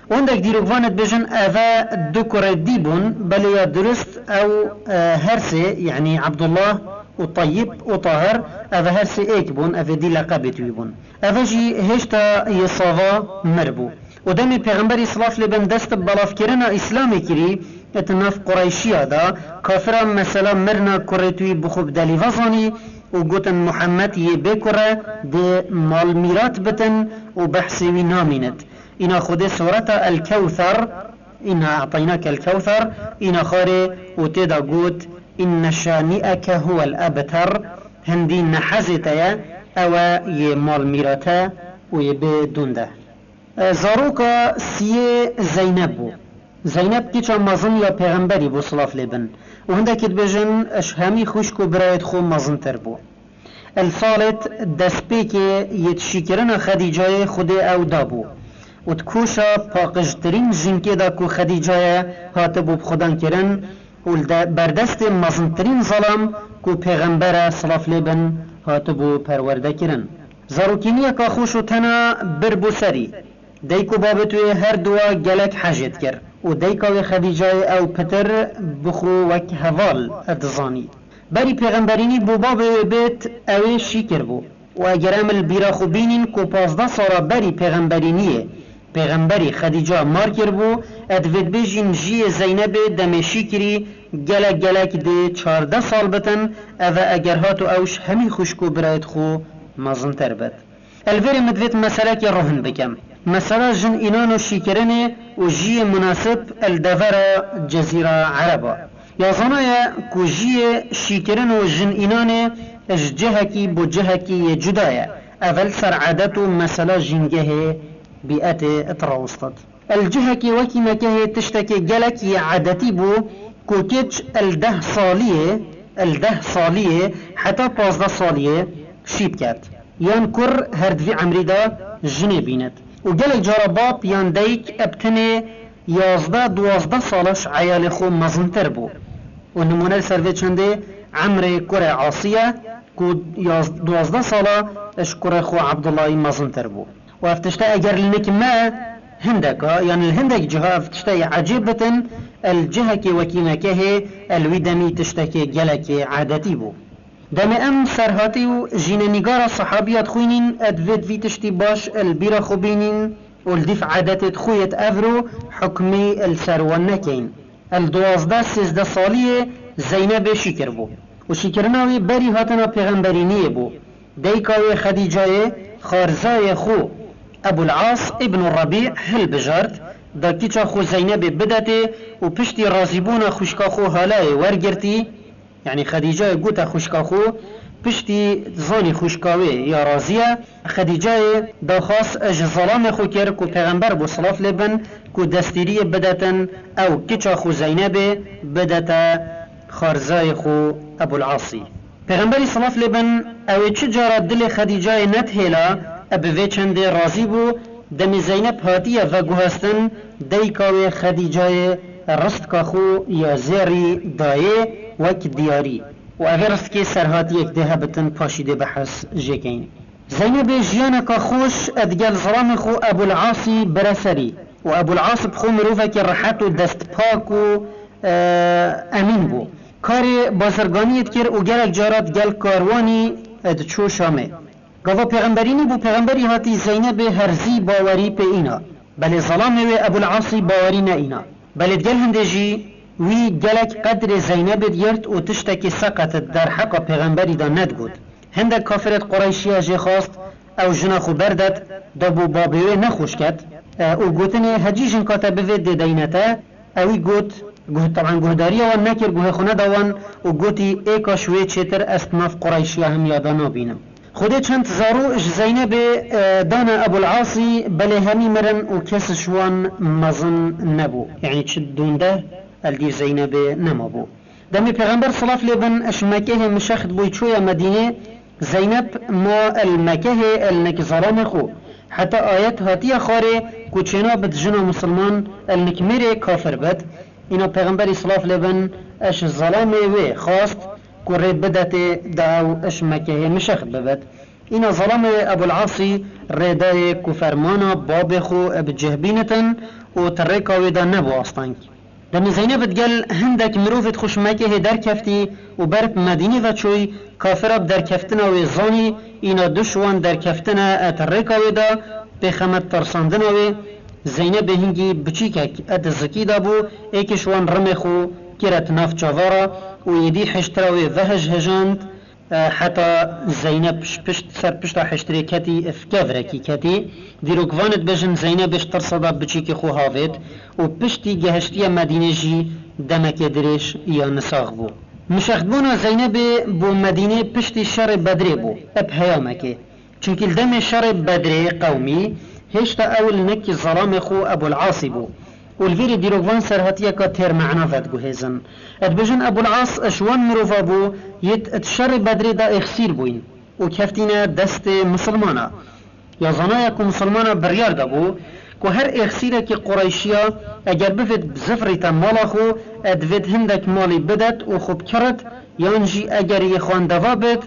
Wendek dîrokvanê dibêjin, eve du kurê dî bûn, belê ya dirust ew, e, her sê, yanî Abdullah û Teyib û Tahir, eve her sê êk bûn, eve dî leqebêt wî bûn. Eve jî hêşta yê sava mir bû. Û demê Pêxemberî silav lê bin dest bi belavkirina Îslamê kirî, di nav Qureyşiya de, kafiran mesela mirina kurê tu yî bi xwe bi delî vezanî û gotin, Muhammed yê bê kur e, dê mal mîrat bitin û behsê wî namînit. Îna Xwedê sureta El Kewther, Inna a'taynakel kewther, îna xwarê û tê de got, Inne şani'eke huwel ebter, hindî nehezê te ye, ew e yê mal mîrate û yê bê dûn de. E, zaroka siyê Zeyneb bû. Zeyneb kîça mezin ya Pêxemberî bû, silav lê bin. Û hindekî dibêjin, ji hemî xwişk û birayêt xwe mezintir bû. El salêt destpêkê yê şîkirina Xedîcayê Xwedê ew dabû û di koşa paqijtirîn jinkê de ku Xedîcaye hatibû bi xwedan kirin û li de-, berdestê mezintirîn zalam ku Pêxembere silav lê bin hatibû perwerde kirin. Zarokîniyeka xweş û tena bir bû serî. Dayik û babê wê her duwa gelek hejê dikir û dayika wê Xedîcayê ew pitir bi xwe wek heval dizanî. Berî pêxemberînî bo babê wê bêt, ew ê şî kiribû. Û eger em li bîra xwe bînîn ku pazdeh sala berî pêxemberîniyê pêxemberî Xedîca mar kiribû, e divê dibêjîn jiyê Zeynebê demê şî kirî, gelek gelek dê çardeh sal bitin, ev e eger hato ew ji hemî xwişk û birayêt xwe mezintir bit. El vêrê min divêt meselekê rohin bikim. Mesela jin înan û şîkirinê û jiyê munasib el devera Cezîra Ereba. Ya zana ye ku jiyê şîkirin û jin înanê ji cihekî bo cihekî yê cuda ye. Ev el ser edet û mesela jîngehê bîetê dirawestit. El cihekê wekî me kehê tiştekê gelek yê edetî bû ku keç el deh saliyê, el deh saliyê heta pazdeh saliyê şî biket. Yan kur her di vî emrî de jinê bînit. Û gelek cara bab yan dayik eb tenê yazdeh duwazdeh sala ji eyalê xwe mezintir bû. Û nimûne li ser vê çendê emrê kurê Asî ye ku yaz-, duwazdeh sala ji kurê xwe Ebdullahî mezintir bû. Û ev tişte eger li nik me hindeka, yan li hindek ciha ev tişteyê ecêb bitin, el cihekê wekî me kehê, el wî demî tiştekê gelekê edetî bû. Demê em serhatî û jînenîgara sehabiya dixwînîn, e divêt vî tiştî baş li bîra xwe bînîn û li dîf edetêt xwe yêt evro hukmî li ser wan nekeyn. El duwazdeh sêzdeh saliyê Zeynebê şî kiribû û şîkirina wî berî hatina pêxemberîniyê bû. Dayika wê Xedîcayê xarzayê xwe Ebul As îbn Rebî hilbijart, da kîça xwe Zeynebê bidetê û piştî razîbûna xwişka xwe halayê wergirtî, yanî Xedîcayê gote xwişka xwe, piştî zanî xwişka wê ya razî ye, Xedîcayê daxwaz ji zelamê xwe kir ku pêxember bû silav lê bin ku destîriyê bidetin ew kiça xwe Zeynebê bidete xarzayê xwe Ebul Asî. Pêxemberî silav lê bin ew ê çi cara dilê Xedîcayê nedihêla, e bi vê çendê razî bû, demê Zeyneb hatiye veguhestin, dayika wê Xedîcayê ristka xwe ya zêrî dayê wek diyarî. Û evê ristkê serhatiyek dê hebitin, paşî dê behs jê keyin. Zeynebê jiyaneka xweş digel zilamê xwe Ebul Asî bire serî û Ebul As bi xwe mirovekî rehet û destpak û, e, emîn bû. Karê bazirganiyê dikir û gelek cara digel karwanî, e, diçû Şamê. Gava pêxemberî nîbû, pêxemberî hatî Zeynebê herzî bawerî pê îna. Belê zilamê wê Ebul Asî bawerî neîna. Belê digel hindê jî wî gelek qedrê Zeynebê digirt û tiştekî seqet derheqa pêxemberî de nedigot. Hindek kafirêt Qureyşiya jê xwest ew jina xwe berdet, da bo babê wê nexweş ket, e, û gotinê hecî jinka te bivê dê deyne te, ewî got, guh-, teban guhdariya wan nekir, guhê xwe neda wan û gotî, ê ka ji wê çêtir ez di nav Qureyşiya hemiya de nabînim. Xwedê çend zarû ji Zeynebê, e, dane Ebul Asî, belê hemî mirin û kes ji wan mezin nebû. Yanî çi dûndeh el dîv Zeynebê nemabû. Demê Pêxember silav lê bin ji Mekehê mişext bûy çûye Medînê, Zeyneb ma el Mekehê el nik zalamê xwe. Heta ayet hatiye xwarê ku çêna bit jina misilman el nik mêrê kafir bit. Îna Pêxemberî silav lê bin ji zalamê wê xwast ku rê bidetê da ew ji Mekehê mişext bibit. Îna zalamê Ebul Asî rê dayê ku fermana babê xwe bi cih bînitin û ti rêka wê de nebû asteng. Demê Zeyneb digel hindek mirovêt xwe ji Mekehê derkeftî û ber bi Medînê ve çûy, kafira bi derkeftina wê zanî, îna du ji wan derkeftine et rêka wê de, pêxemet tirsandina wê. Zeynebê hingî biçîkek et zikî de bû, êkê ji wan rimê xwe kire di nav çavara û êdî hiştira wê vehijhijand. E, heta Zeyneb ji pişt, ser pişta hiştirê ketî, ev kevrekî ketî. Dîrokvan dibêjin Zeynebê ji tirsa de biçîkê xwe havêt û piştî gehiştiye Medînê jî demekê dirêj ya nisax bû. Mişextbûna Zeynebê bo Medînê piştî şerê Bedrê bû, eb heyamekê. Çimkî li demê şerê Bedrê qewmî hêşta ew li nik zelamê xwe Ebul Asî bû û li vîrê dîrokvan serhatiyeka têr mena vediguhêzin. Dibêjin Ebul As ji wan mirova bû yêt di şerê Bedrê de êxsîr bûyn û keftîne destê misilmana. Ya zanaya ku misilmana biryar dabû ku her êxsîrekî Qureyşiya eger bivêt bizivrîte mala xwe, divêt hindek malî bidet û xwe bikirit, yan jî eger yê xwendeva bêt,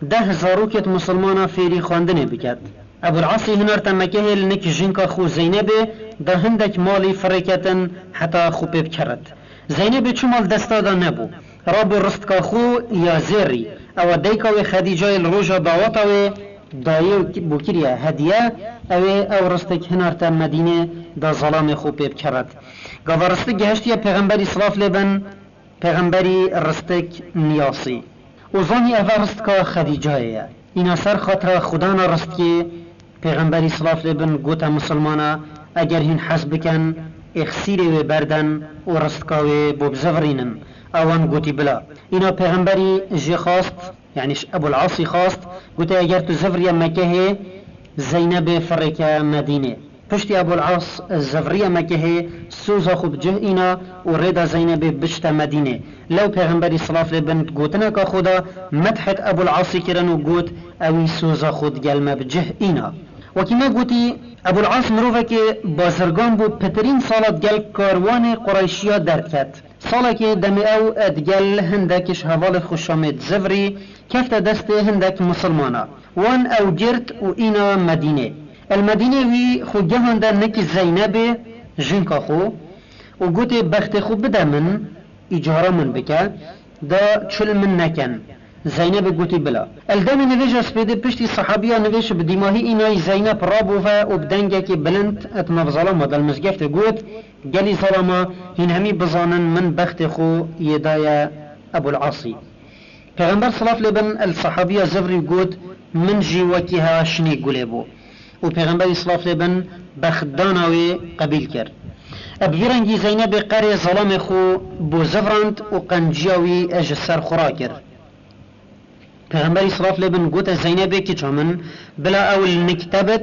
deh zarokêt misilmana fêrî xwendinê biket. Ebul Asî hinarte Mekehê li nik jinka xwe Zeynebê da hindek malî firêketin heta xwe pê bikirit. Zeynebê çima li desta de nebû. Rabû ristka xwe ya zêrî, ewa dayika wê Xedîcayê li roja daweta wê dayê û ki-, bû kiriye hediye, ew ê ew ristik hinarte Medînê da zelamê xwe pê bikirit. Gava ristik gehiştiye Pêxemberî silav lê bin, Pêxemberî ristik niyasî û zanî eva ristika Xedîcayê ye. Îna ser xatira xwedana ristikê Pêxemberî silav lê bin gote misilmana, eger hîn hez bikin, êxsîrê wê berden û ristika wê bo bizivirînin. Ewan gotî bila. Îna Pêxemberî jê xwast, yanî ji Ebul Asî xwast, gote eger tu zivriye Mekehê, Zeynebê firêke Medînê. Piştî Ebul As zivriye Mekehê, soza xwe bi cih îna û rêda Zeynebê biçte Medînê. Lew Pêxemberî silav lê bin gotineka xwe da medhêt Ebul Asî kirin û got, ewî soza xwe digel me bi cih îna. Wekî me gotî, Ebul As mirovekê bazirgan bû, pitirîn sala digel karwanê Qureyşiya derdiket. Salekê demê ew digel hindek ji hevalê xwe Şamê dizivirî, kefte destê hindek misilmana. Wan ew girt û îna Medînê. El Medînê wî xwe gehande nik Zeynebê, jinka xwe, û gotê, bextê xwe bide min, îcara min bike, da çil min neken. Zeynebê gotî bila. El demê nivêja spêdê piştî sehabiya nivêj bi dîmahî înayî Zeyneb rabûve û bi dengekî bilind et nav zalama del mizgeftê got, gelî zalama hîn hemî bizanin min bextê xwe yê daye Ebul Asî. Pêxember silav lê bin el sehabiya zivrî got, min jî wekî hewa şinê gulê bû. Û Pêxemberî silav lê bin bextdana wê qebîl kir. Bi vî rengî Zeynebê qerê zelamê xwe bo zivrand û qenciya wî ji ser xwe rakir. Pêxemberî silav lê bin gote Zeynebê kiça min, bila ew li nik te bit,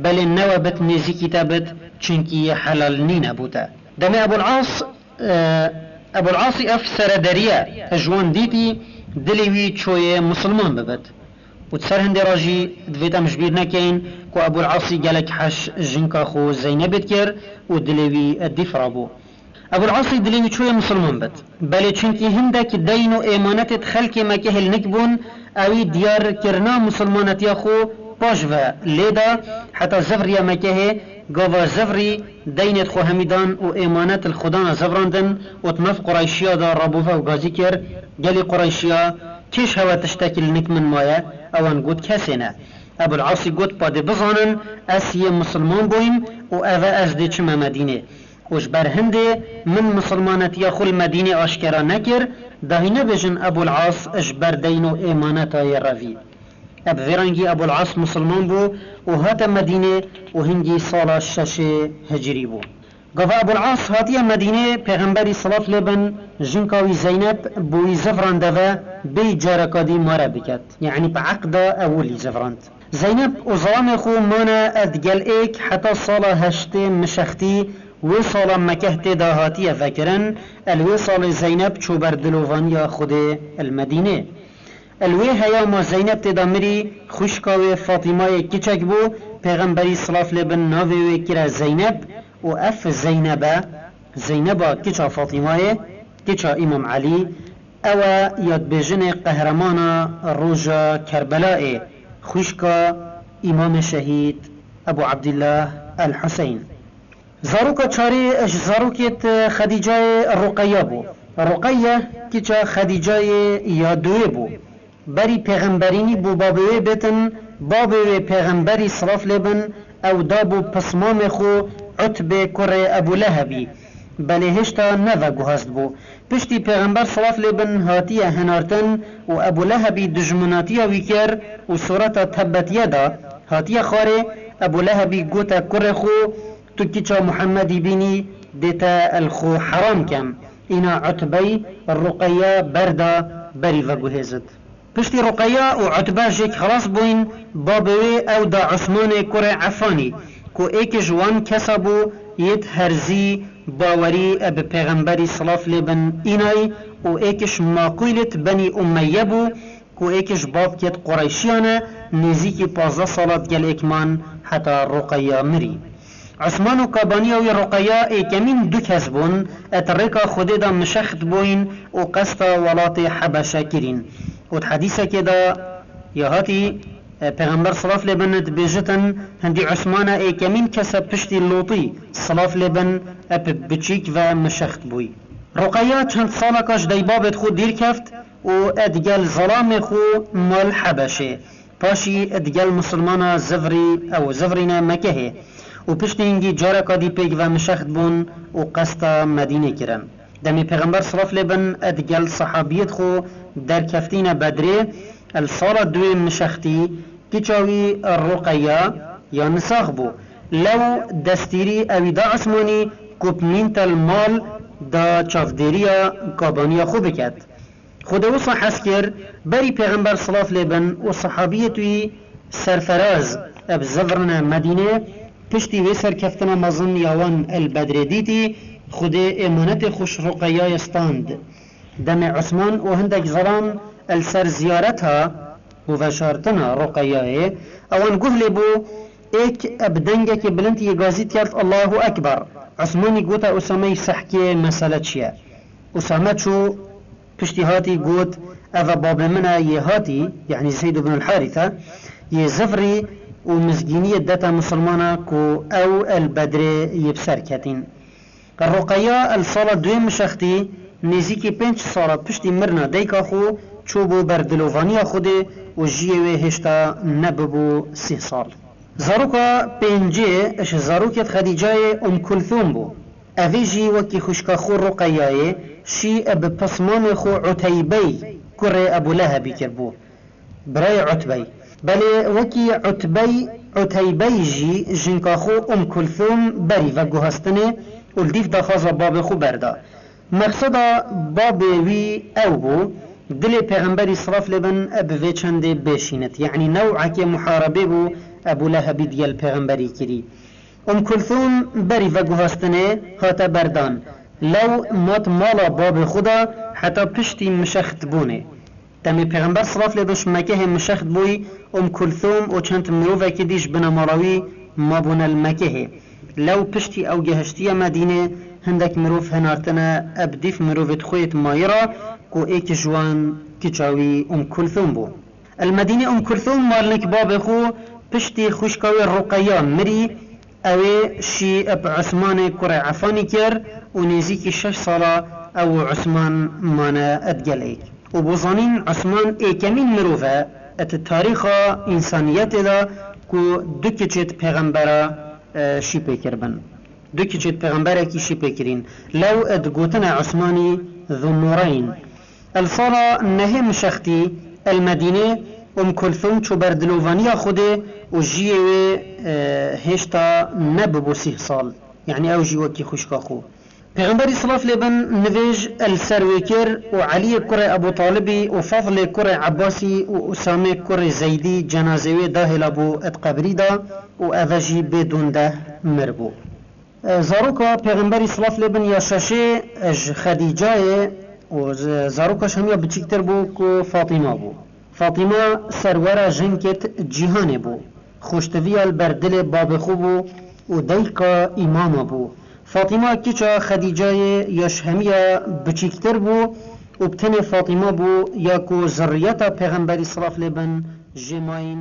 belê newe bit nêzîkî te bit, çunkî helal nîne bo te. Demê Ebul As, e, Ebul Asî ev serederiye ji wan dîtî, dilê wî çoyê misilman bibit. Û di ser hindê re jî divêt em ji bîr nekeyin ku Ebul Asî gelek heş jinka xwe Zeynebê dikir û dilê wî dîf rabû. Ebul Asî dilê wî çoyê misilman bit. Belê çunkî hindek deyn û êmanetêt xelkê Mekehê li nik bûn, ewî diyarkirina misilmanetiya xwe Paş ve lê da heta zivrîya Mekehê, gava zivrî deynêd xwe hemî dan û êmanet li xwe dana zivrandin û di nav Qurayşiya da rabûve û gazî kir, gelî Qurayşiya, kêş hewe tiştekî li nik min maye? Ewan got, kesê ne. Ebul Asî got, pa dê bizanin ez yê misilman bûyim û eve ez dê çime Medînê. Û ji ber hindê min misilmanetiya xwe li Medînê aşkera nekir, dahî nebêjin Ebul As ji ber deyn û êmaneta yê revî. Eb vê rengî Ebul As misilman bû û hate Medînê û hingî sala şeşê hicrî bû. Gava Ebul As hatiye Medînê, Pêxemberî silav lê bin, jinka wî Zeyneb bi wî zivrandeve bêyî careka dî mare biket, yanî bi eqda ewilî zivrand. Zeyneb û zilamê xwe mane ed gel êk heta sala heştê mişextî, wê sala Mekeh tê de hatiye vekirin, el wê salê Zeyneb çû ber dilovaniya Xwedê el Medînê. El wê heyama Zeyneb tê de mirî, xwişka wê Fatîmayê kiçek bû, Pêxemberî silav lê bin navê wê kire Zeyneb û ev Zeynebe, Zeyneba kiça Fatîmayê, kiça Îmam Elî, ew e ya dibêjinê qehremana roja Kerbelayê, xwişka Îmamê Şehîd Ebû Ebdillah El Huseyn. Zaroka çarê ji zarokêt Xedîcayê Ruqeya bû. Ruqeye kiça Xedîcayê ya duyê bû. Berî pêxemberînî bû babê wê bêtin, babê wê pêxemberî silav lê bin, ew dabû pismamê xwe Utbê kurê Ebû Lehebî. Belê hêşta neveguhast bû. Piştî pêxember silav lê bin hatiye hinartin û Ebû Lehebî dijminatiya wî kir û sureta Tebbetiye da, hatiye xwarê, Ebû Lehebî gote kurê xwe, tu kiça Muhemmedî bînî, dê te el xwe heram kem. Îna Utbey Ruqeya berda berî veguhêzit. Piştî Ruqeya û Utbe jêk xelas bûyn, babê wê ew da Usmanê kurê Effanî, ku êk ji wan kesa bû yêt herzî bawerî bi Pêxemberî silav lê bin înay û êk ji maqûlêt Benî Umeyye bû, ku êk ji bavkêt Qureyşiyan e, nêzîkî pazdeh sala digel êk man heta Ruqeya mirî. Osman û kabaniya wî Ruqeya êkemîn du kes bûn, et rêka Xwedê de mişext bûyîn û qesta welatê Hebeşe kirîn. Û di hedîsekê de ya hatî, e, Pêxember silav lê bin dibêjitin, hindî Osmana êkemîn kese piştî Lûtî silav lê bin ep biçîk ve mişext bûyî. Ruqeya çend saleka ji deybabêt xwe dîr keft û e digel zelamê xwe mal Hebeşê. Paşî digel misilmana zivrî ew zivrîne Mekehê û piştî hingî careka dî pêk ve mişext bûn û qesta Medînê kirin. Demê Pêxember silav lê bin e digel sehabiyêt xwe derkeftîne Bedrê, el sala duê mişextî kiça wî Ruqeya ya nisax bû. Lew destîrî ewî da Osmanî ku bi mîntel mal da çavdêriya kabaniya xwe biket. Xwedê wisa hez kir, berî Pêxember silav lê bin û sehabiyêt wî serferaz eb zivrine Medînê, piştî vê serkeftina mezin ya wan el Bedrê dîtî, Xwedê êmanetê xwe ji Ruqeyayê stand. Demê Osman û hindek zelam el ser ziyareta û veşartina Ruqeyayê, ewan guh lê bû, êk eb dengekê bilind yê gazî dikeft, Allahu Ekber. Osmanî gote Usameyî sehkê mesele çi ye? Usame çû, piştî hatî got, eve babê min e yê hatî, yanî Zeyd ibn el-Harithe, yê zivrî û mizgîniyê dete misilmana ku ew el Bedrê yê bi ser ketîn. Ruqeya el sala duyê mişextî, nêzîkî pênc sala piştî mirina dayika xwe, çûbû ber dilovaniya Xwedê û jiyê wê hêşta nebibû sîh sal. Zaroka pêncê ji zarokêt Xedîcayê Umm Kulthûm bû. Evê jî wekî xwişka xwe Ruqeyayê şî bi pismamê xwe Uteybey kurê Ebû Lehebî kiribû, birayê Utbey. Belê wekî Utbey, Uteybey jî jinka xwe Umm Kulthûm berî veguhastinê û li dîf daxwaza babê xwe berda. Mexseda babê wî ew bû, dilê Pêxemberî silav lê bin bi vê çendê bêşînit. Yanî new'ekê muharebê bû Ebû Lehebî digel Pêxemberî kirî. Umm Kulthûm berî veguhastinê hate berdan. Lew mat mala babê xwe da heta piştî mişextbûnê. Demê Pêxember silav lê bin ji Mekehê mişext bûyî, Umm Kulthûm û çend mirovekî dî ji binemala wî mabûne li Mekehê. Lew piştî ew gehiştiye Medînê, hindek mirov hinartine eb dîf mirovêt xwe yêt mayî re, ku êk ji wan kiça wî Umm Kulthûm bû. El Medînê Umm Kulthûm malnik babê xwe Piştî xwişka wê Ruqeya mirî, ew ê şî bi Usmanê kurê Efanî kir û nêzîkî şeş sala ew û Usman mane gelek. Û bo zanîn Usman êkemîn mirov e di tarîxa însaniyetê de ku du kiçêt pêxembera, e, şî pê kiribin. Du kiçêt pêxemberekî şî pê kirîn. Lew di gotine Usmanî Zunnureyn. El sala nehê mişextî el Medînê Umm Kulthum çû ber dilovaniya Xwedê û jiyê wê, e, hêşta nebibû sîh sal. Yanî ew jî wekî xwişka xwe. Pêxemberî silav lê bin nivêj el ser wê kir û Eliyê kurê Ebû Talibî û Fadlê kurê Ebbasî û Usamê kurê Zeydî cenazê wê dahêla bû di qebrî de û eve jî bê dûn deh mir bû. Zaroka Pêxemberî silav lê bin ya şeşê ji Xedîcayê û z-, zaroka ji hemiya biçîktir bû ku Fatîma bû. Fatîma serwera jinkêt cîhanê bû. Xweştiviya li ber dilê babê xwe bû û dayika îmama bû. Fatîma kiça Xedîcayê ya ji hemiya biçîktir bû û bi tenê Fatîma bû ya ku zirriyeta Pêxemberî silav lê bin jê mayîn